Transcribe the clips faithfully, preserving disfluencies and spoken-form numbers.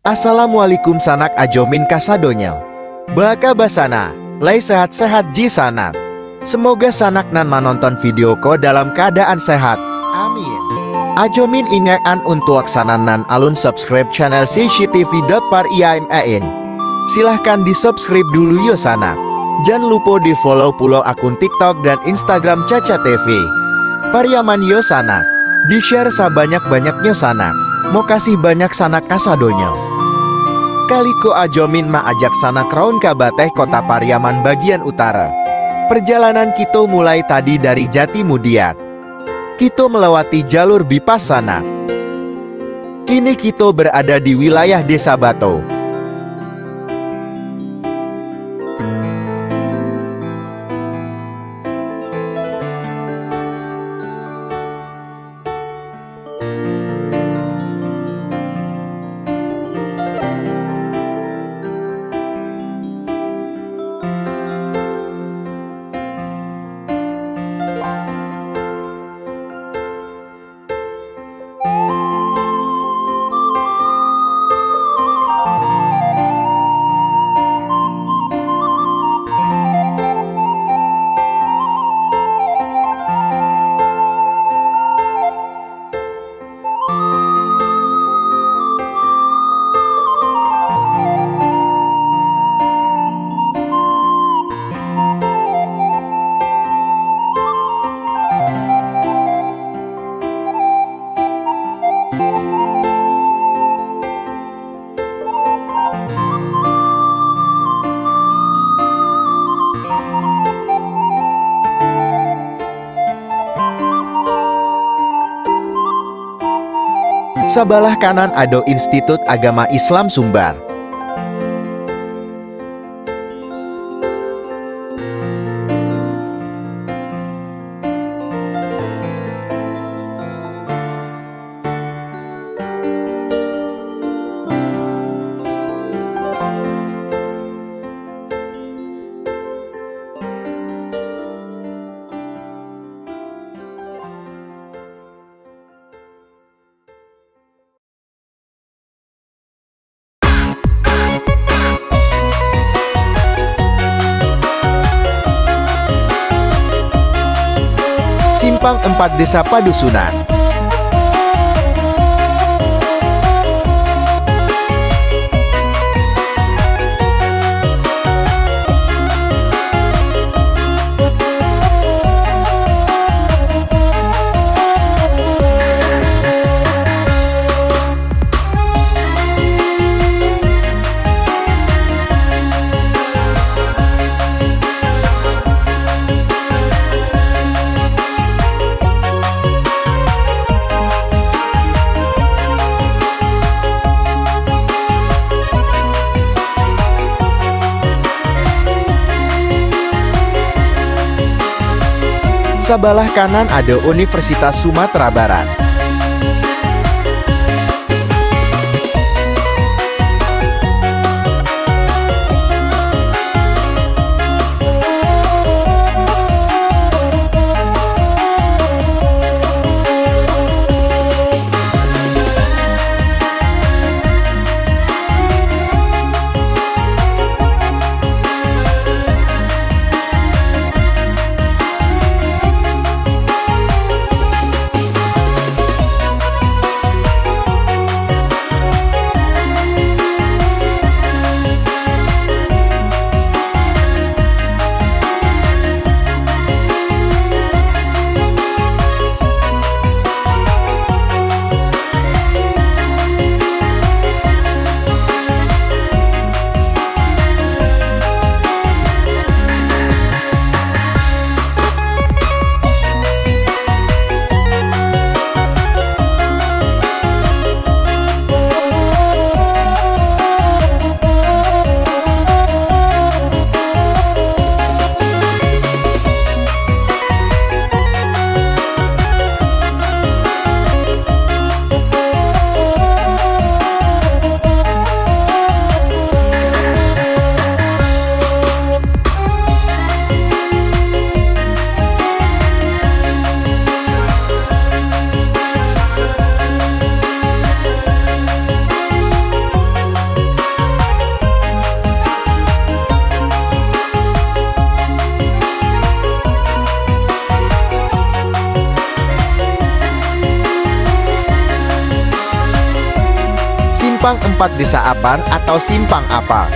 Assalamualaikum sanak Ajo Min kasadonyo. Baa kaba sanak? Lai sehat-sehat ji sanak? Semoga sanak nan manonton video ko dalam kaadaan sehat. Amin. Ajo Min ingatkan untuak sanak nan alun subscribe channel C C T V dot Pariaman. Silahkan di-subscribe dulu yo sanak. Jan lupo di-follow pulo akun TikTok dan Instagram Caca T V Pariaman yo sanak. Di-share sabanyak-banyaknyo sanak. Mokasih banyak sanak kasadonyo. Kali ko Ajo Min maajak sanak round ka bateh kota Pariaman bagian utara. Perjalanan kito mulai tadi dari Jatimulia. Kito melewati jalur bipas sanak. Kini kito berada di wilayah Desa Bato. Sabalah kanan ado Institut Agama Islam Sumbar. Simpang Empat Desa Padusunan. Sabalah kanan ado Universitas Sumatera Barat. Simpang Empat Desa Apar atau Simpang Apar.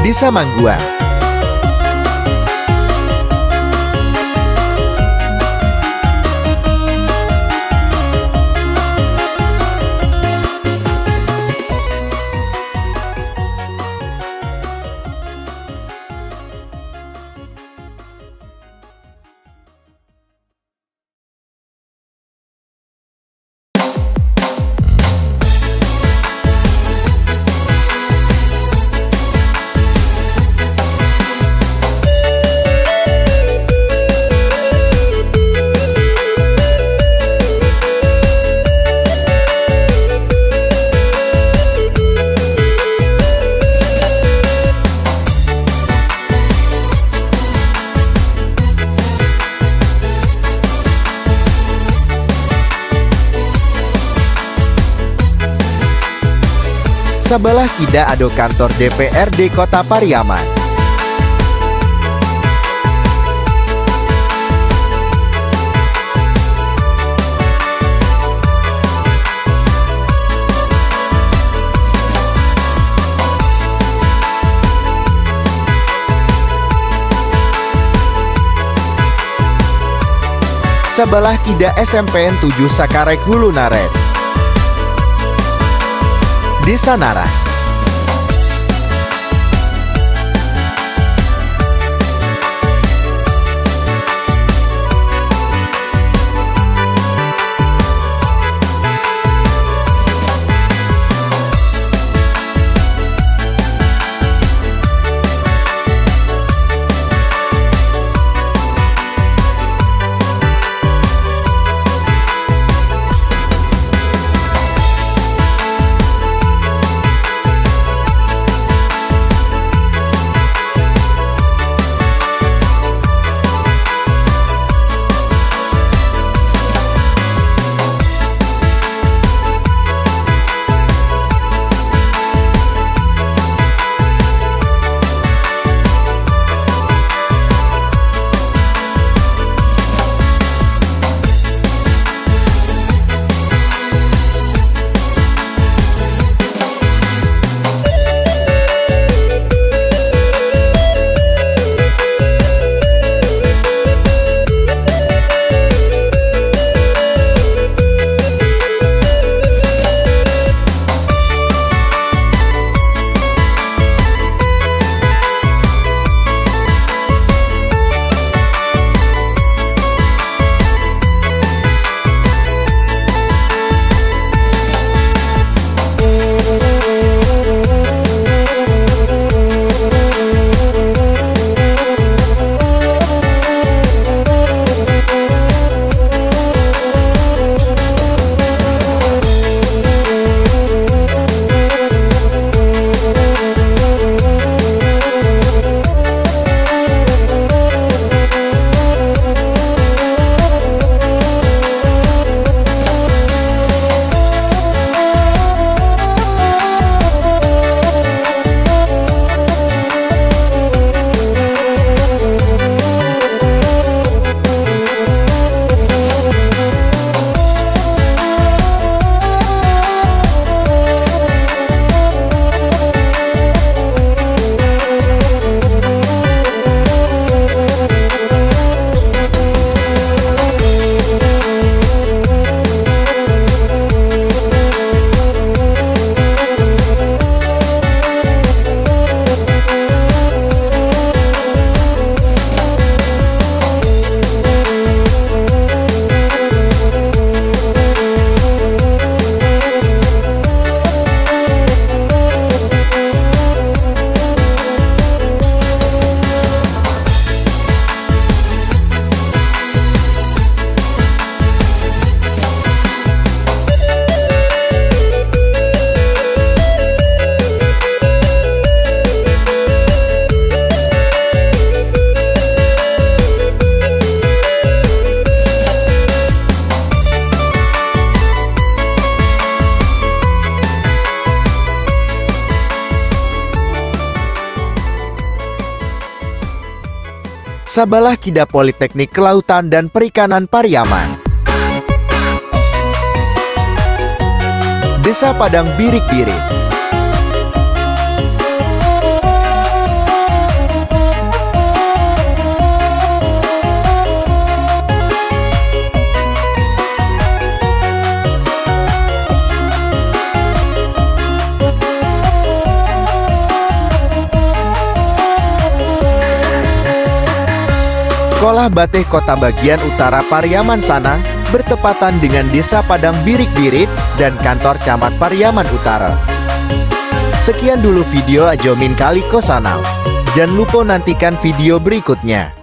Di Samangguang. Sabalah kida ado kantor D P R D Kota Pariaman. Sabalah kida S M P N tujuh Sakarek Hulu Naret. Desa Naras. sabalah kida Politeknik Kelautan dan Perikanan Pariaman. Desa Padang Birik-Birik. Sekolah Bateh Kota bagian utara Pariaman sana, bertepatan dengan Desa Padang Birik-Birik dan kantor Camat Pariaman Utara. Sekian dulu video Ajo Min Kaliko Sanau. Jan lupo nantikan video berikutnya.